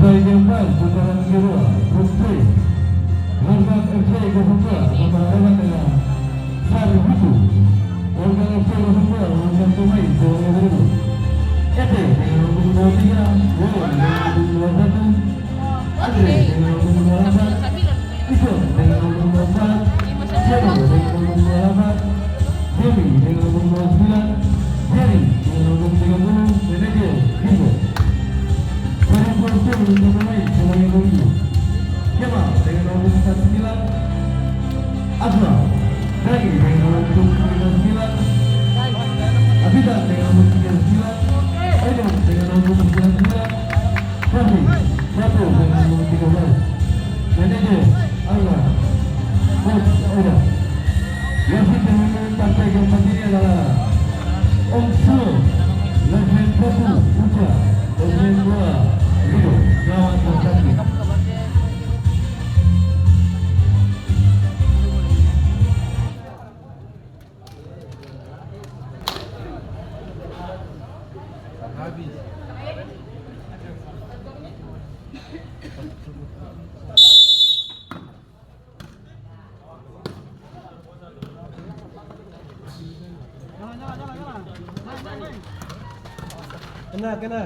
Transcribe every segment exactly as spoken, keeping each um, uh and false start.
Bagian baik putaran kedua, grup C. Rembang F C kosong dua, sama Rembang dengan Sari Hutu. Rembang F C kosong dua, mengangkat pemain sebagai berikut. Ete dengan nomor dua tiga, Wowo dengan nomor dua satu, Andre dengan nomor dua delapan, Ison dengan nomor dua empat, Seno dengan nomor dua delapan, Jemi dengan nomor dua sembilan, Jerry dengan nomor tiga puluh, manajer Rico. Dari Pulau Sulu untuk pemain sebagai pemicu. Kemal dengan nomor empat sembilan, Asma, Dani dengan nomor lima sembilan, Abita dengan nomor tiga sembilan, Edo dengan nomor sembilan sembilan, Kofi, Dato dengan nomor tiga belas. Manajer, Alma. Coach, Oda. Wasit pemimpin partai keempat ini adalah Om Sulo, Lesmen satu, Uca, Lesmen dua, Rido. Selamat bertanding. Kena, kena.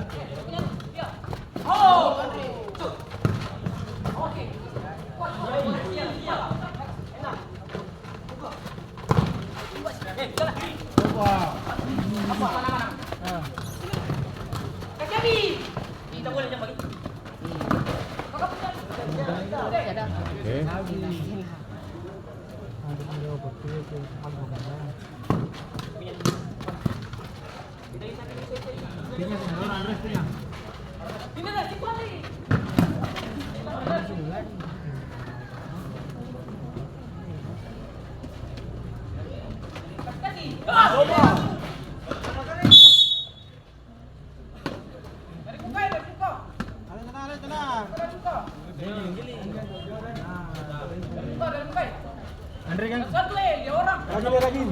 Andre kan? Rajin, rajin.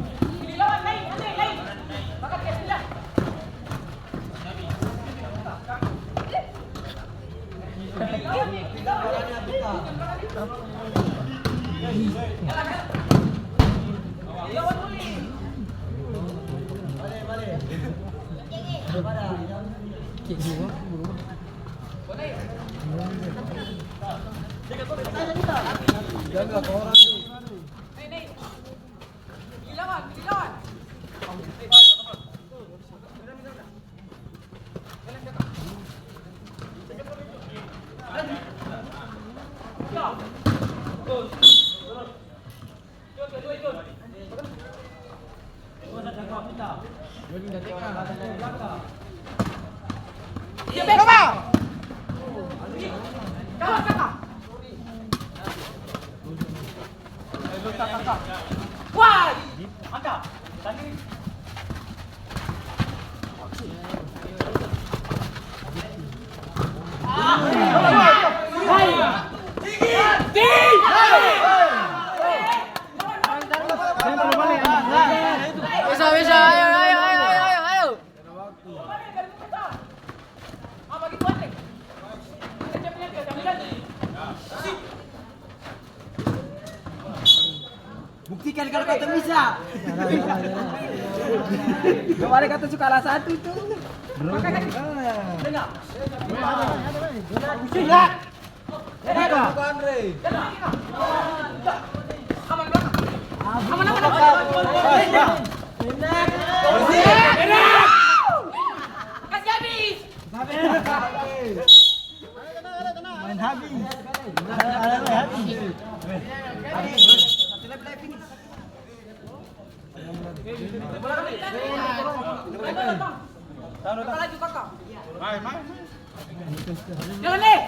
Bisa, bisa, ayo, ayo, ayo. Buktikan kalau kata bisa. Kemarin kata su kalah satu itu. Main habis. Ada, ada, habis. Main, main, main. Jalan, eh.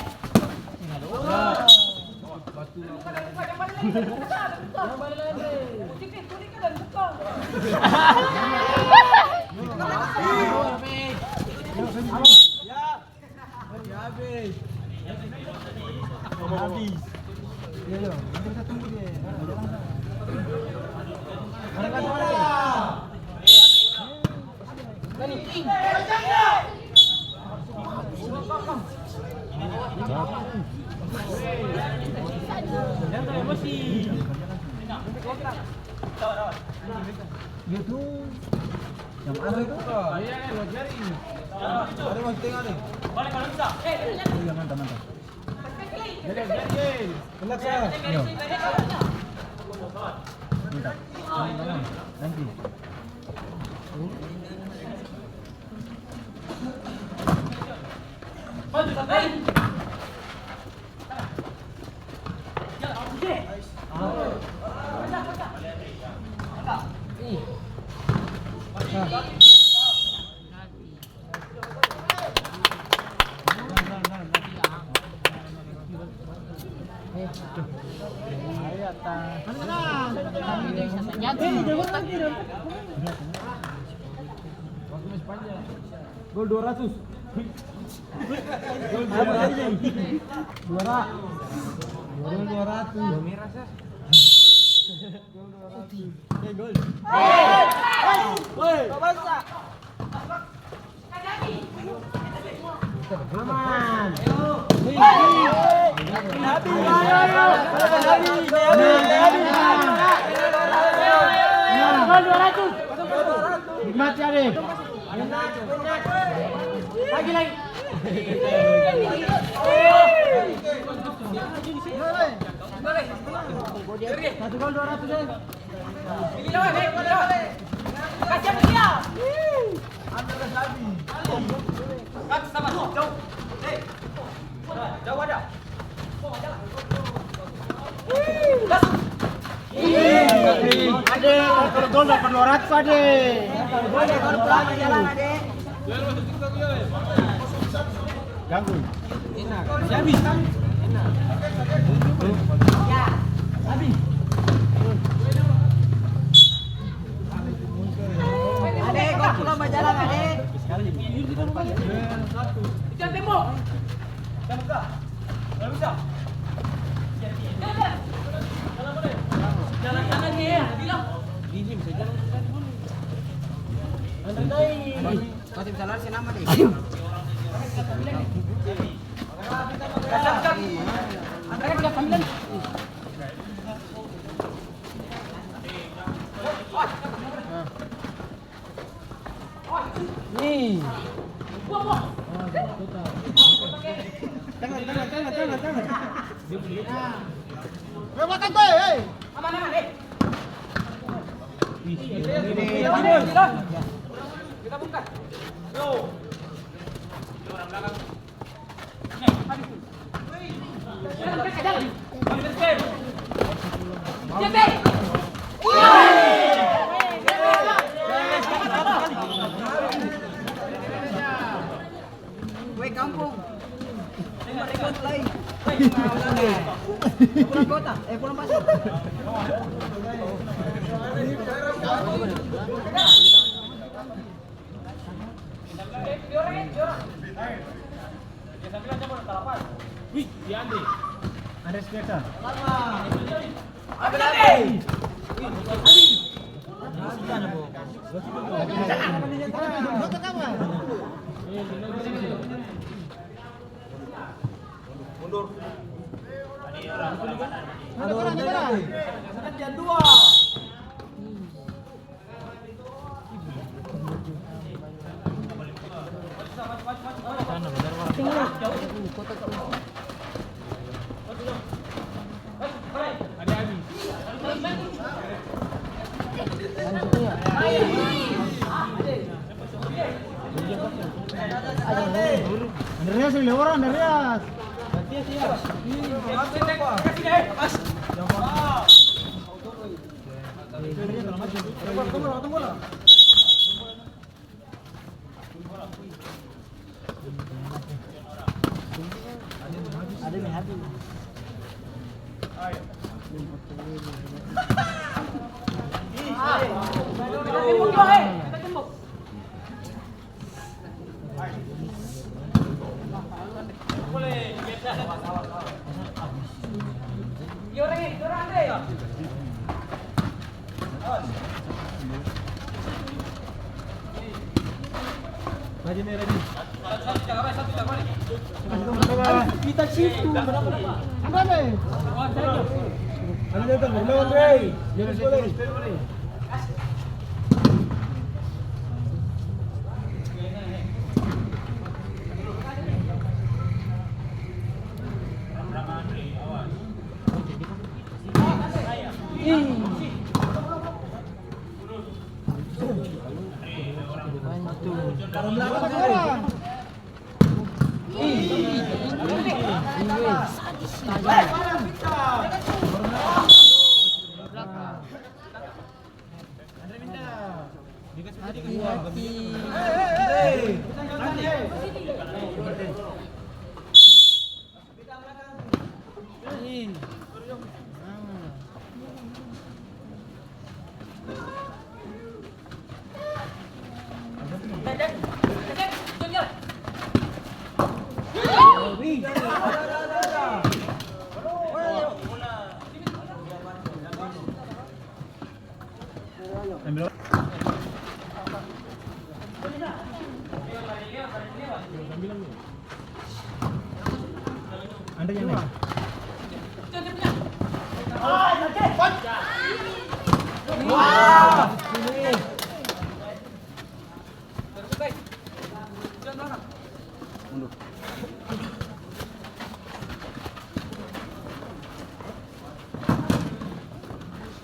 Habis. Iya, iya. Nanti kita tunggu dia. Dia tuh yang mana itu? Ada masih tengah deh. Oh iya, mantap, mantap. Relax, ya. Yo. Mantap. Tenang, tenang. Thank you. Gol dua ratus. Gol dua ratus. Juara. Gol dua ratus. Gol dua ratus. Eh, gol. Woi. Aman. Nikmati, Ade. Lagi, lagi. Satu gol dua ratus, eh. Ade, kalau gol dapat dua ratus, Ade. Ganggu. Enak. Habis. Enak. Habis. Ade, gol pulang bajalang, Ade. Ikan tembok. Jalan kanan dia, bilang. Ini bisa jalan kanan boleh. Andre naik. Masih bisa lari, nama deh. Kasar, kasar. Andre, kasar. Nih. Tangan, tangan, tangan, tangan, tangan. Lewatan, Boy, hei. Aman, aman, hei. Kita buka. Yo. Orang belakang. Weh, kampung. Nomor rekod lain. Pulang kota, eh, pulang pasar. Wih, si Andre. Andre Speta. Mundur. Ada orang, ada orang. Jam dua. Andreas, lele orang, Andreas. Baju merah ni. Kita situ. Ada, Andre. Jangan boleh. Hati-hati.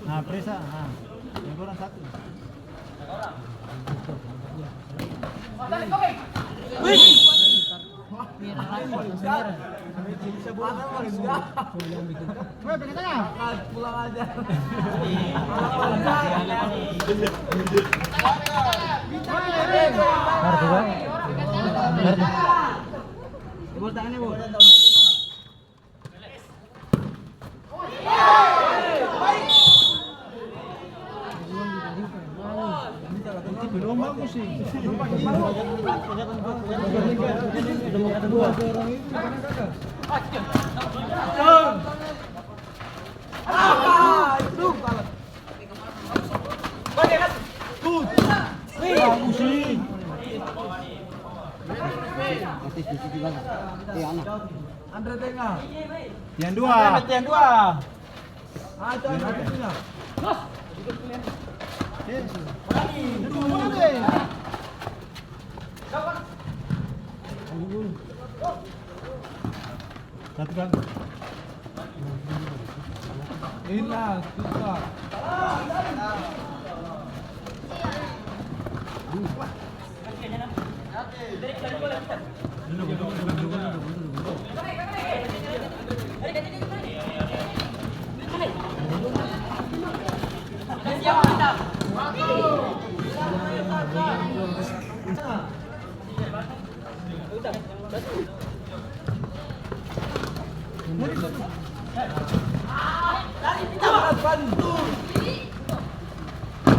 Nah, presa, nah. Yang kurang satu. Wih. Merah lagi, merah. Weh, pegang tangan. Pulang aja. Kartu, kan? Kartu. Bos, tangannya, Bos. Andre tengah. Tiang dua. Andre, tiang dua. Ah, itu Andre, itu. Satu kali. Enak, suka.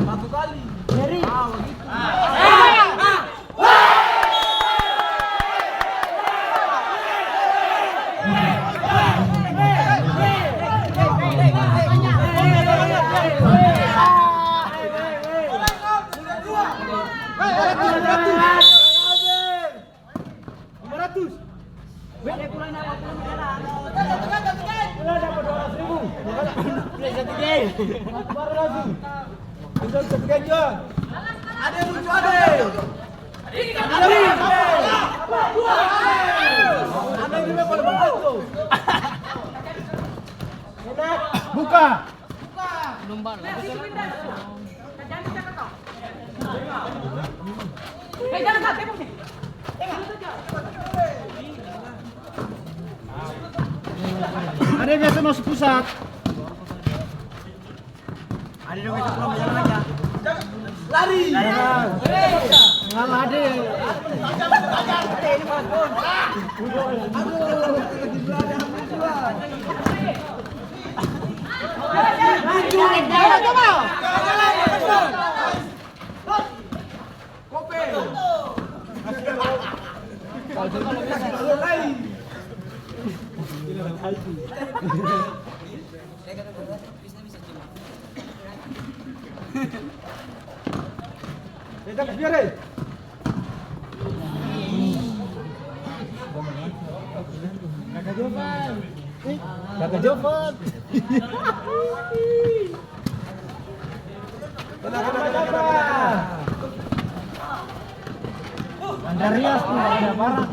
Satu kali. Ngeri. Ah, begitu. Lima ratus. Pulang dapat dua ratus ribu. Pulang satu game. Baru langsung. Tinggal satu game jua. Ada yang lucu, ada. Ada yang lucu. Ada yang lucu, boleh bantu. Buka. Belum balas. Ada yang biasa masuk pusat. Ada yang biasa pulang jalan aja. Lari. Ngalah deh. Jaga Jovan. Andreas tuh ada barang.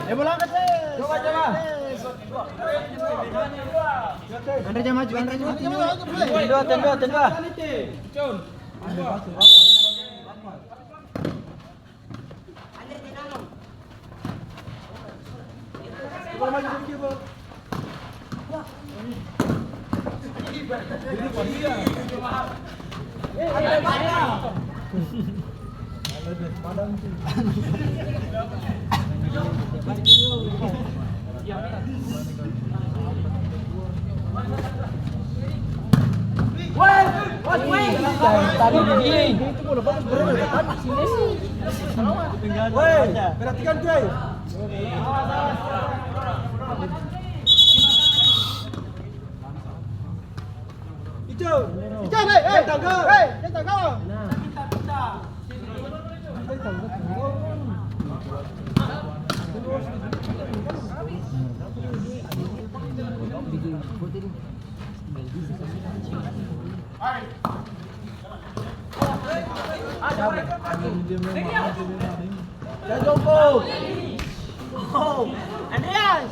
Eh, bola angkat, eh. Coba, coba. Andre, jangan maju, Andre, jangan maju. Ten dua, ten dua, ten dua. Woi, perhatikan, cuy. Ijo. Ijo, hei, hei. Jangan tagal. Hei, jangan tagal. Andreas.